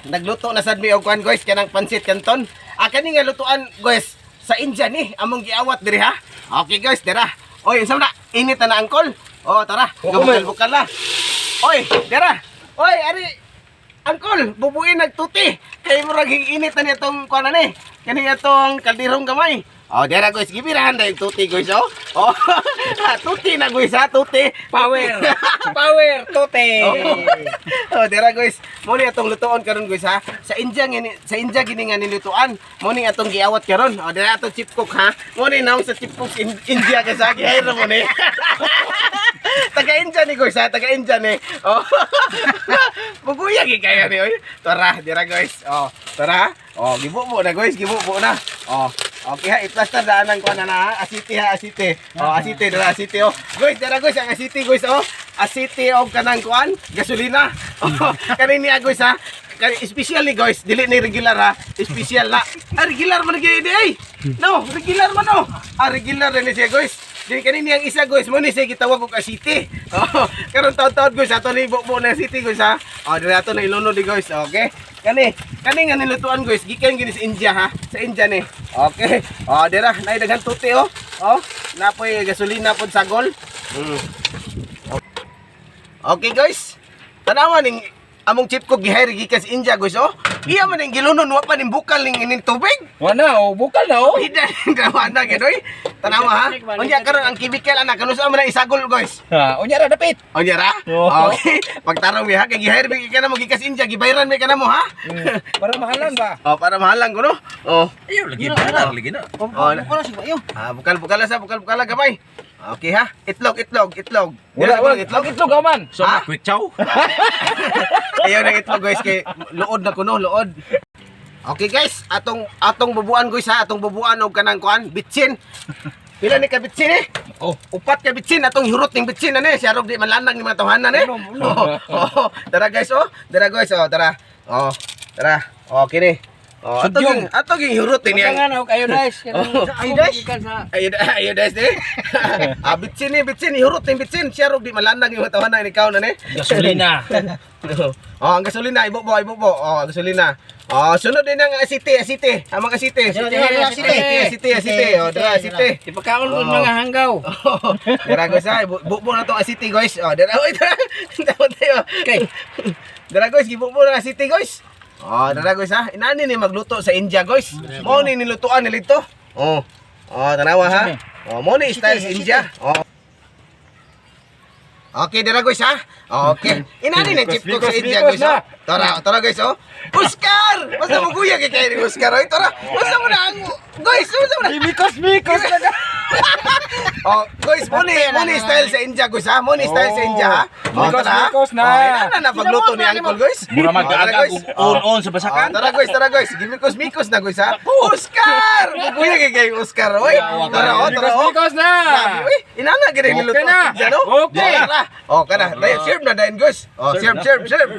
Nagluto na sad mi og kuan, guys, kanang pansit canton. Ah, kani nga lutuan, guys, sa India ni among giawat diri ha. Okay guys, dira. Oy, unsa man na? Init na na, angkol. Oh, tara. Gabukal-bukal na. Oy, dira. Oy, ari angkol, bubuin nagtuti. Kay murag init na nitong kuan na ni. Kani atong kaldirong gamay. Oh, dira guys, gibirahan dahil tuti, guys, oh. Oh, tuti na, guys, ha, tuti. Power! Power! Tote! Oh, oh, dira guys. Mo ni atong lutuon karon, guys, ha. Sa India ngini, sa India gini nga nilutuan. Mo ni atong giawat karon. Oh, dira atong chief cook ha. Mo ni naong sa chief cook in India guys ha. Gihire mo ni. Taga India ni, guys, ha, taga India ni. Oh. Buguya gi kaya ni oy. Tara, dira guys. Oh, tara. Oh, gibubo na, guys, gibubo na. Oh. Okay ha, i-plaster daan ang kuan na na, ha. Asiti ha, asiti. Oh, asiti dira, asiti oh. Guys, dira guys, ang asiti, guys, oh. Asiti og kanang kuan, gasolina. Oh, kani niya, guys, ha. Kani special ni, guys, dili ni regular ha. Special na. Ah, regular man gyud ay. No, regular man oh. Ah, regular rin ni siya, guys. Dili kani niyang isa, guys, mo ni siya gitawag og asiti. Oh, karon taon-taon, guys, ato ni bubo na asiti, guys, ha. Oh, dili ato na ilunod di, guys. Okay. Kani, kani nga nilutuan, guys, gikan gini sa India ha. Sa India ni. Okay. Oh, dira, nay daghan tuti oh. Oh, napoy gasolina pod sagol. Okay guys. Tanawa ning among chief ko gihire gikan sa India, guys, oh. Iya man ning gilunon, wa pa ning bukal ning ining tubig. Wala oh, bukal na oh. Ida na gid oy. Tanawa ha. Unya karon ang chemical ana kanus-a man ang isagol, guys. Ha, unya ra dapit. Unya ra? Oo. Okay. Pagtarong mi ha kay gihire mi ka na mo gikas India, gibayran mi ka na mo ha. Para mahalan ba? Oh, para mahalang ko no. Oh. Ayaw, lagi na, lagi na. Oh, Ah, bukal bukal sa bukal bukal gamay. Okay ha. Itlog, itlog, itlog. Wala, wala. Itlog. Itlog aman. So, Ha? quick chow. Ayaw ng itlog, guys, kay luod na kuno, luod. Okay guys, atong atong bubuan, guys, ha, atong bubuan og kanang kuan, bitsin. Pila ni ka bitsin eh? Oh. Upat ka bitsin atong hurot ning bitsin ani, siya rog di man lanang ni mga tawhanan eh. Oh, tara guys oh, tara guys oh, tara. Oh, tara. Oh, kini. Oh, ato Sudyong. ging ato ging hurot ini ang Nga na kayo guys. Oh. Ayos. Ayun, ayun guys eh. Ah, bitsin ni, bitsin, hurot ning bitsin. Siya rog di malanang yung mga tawhanan ikaw na ni. Gasolina. Oh, ang gasolina, ibubo, ibubo. Oh, ang gasolina. Oh, sunod din ang asite, asite. Ang mga asite. Asite, asite. Asite, asite. Oh, dara asite. Ipakaon ko Oo. mga hanggaw. Oh, dara guys ha, bubo na tong asite, guys. Oh, dara, oy, dara. Dapat tayo. Okay. Dara guys, gibubo na ang asite, guys. Oh, dara guys ha. Inani ni magluto sa India, guys. Mo ni nilutuan nila ito. Oh. Oh, tanawa ha. Oh, mo ni style sa India. Oh. Okay, dara guys ha. Okay. Inani na chip cook sa Bikos, India, bikos guys. Oh. Tara, tara guys oh. Oscar! Basta mo kuya kay kay ni Oscar oy. Tara. Basta mo na ang guys, basta mo na. Mikos mikos na. Oh, guys, mo ni style sa India, guys ha. Mo ni style sa India ha. Oh, Mikos, tara, ha. mikos na. Oh, ina na pagluto ni Uncle, guys. Mura Oh, tara, mag-aagag guys. on-on sa Oh, basakan. tara guys, tara guys. Gimikos mikos na, guys ha. Oscar! Buguya kay kay Oscar oy. Tara oh, tara Mikos oh. mikos na. Grabe, uy. Inana gid Okay niluto na. sa India no. Okay. Tara. Oh, kana. Dayon serve na dayon, guys. Oh, serve, serve, serve.